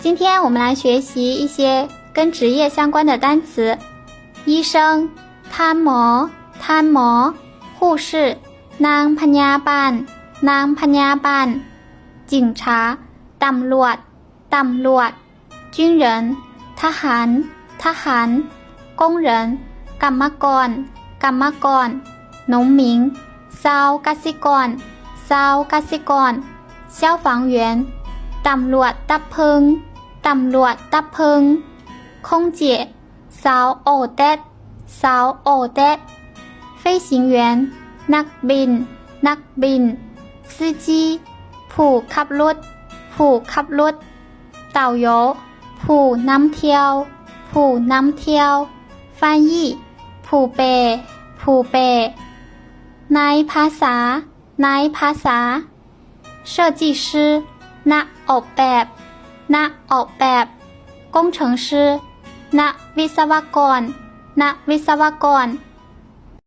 今天我们来学习一些跟职业相关的单词。医生、ທ່ານໝໍ ທ່ານໝໍ. 护士、ນາງພະຍາບານ ນາງພະຍາບານ. 警察、ຕຳຫຼວດ ຕຳຫຼວດ. 军人、ທະຫານ ທະຫານ. 工人、ກຳມະກອນ ກຳມະກອນ. 农民、ຊາວກະສິກອນ ຊາວກະສິກອນ. 消防员、ຕຳຫຼວດດັບເພີງ ຕຳຫຼວດດັບເພີງ. 空姐、ສາວໂອແຕັດ ສາວໂອແຕັດ. 飞行员、ນັກບິນ ນັກບິນ. 司机、ຜູ້ຂັບລົດ ຜູ້ຂັບລົດ. 导游、ຜູ້ນຳທ່ຽວ ຜູ້ນຳທ່ຽວ. 翻译、ຜູ້ແປ ຜູ້ແປ. ນາຍພາສາ ນາຍພາສາ. 设计师、ນັກອອກແບບ ນັກອອກແບບ. 工程师、ນັກວິສະວະກອນ ນັກວິສະວະກອນ.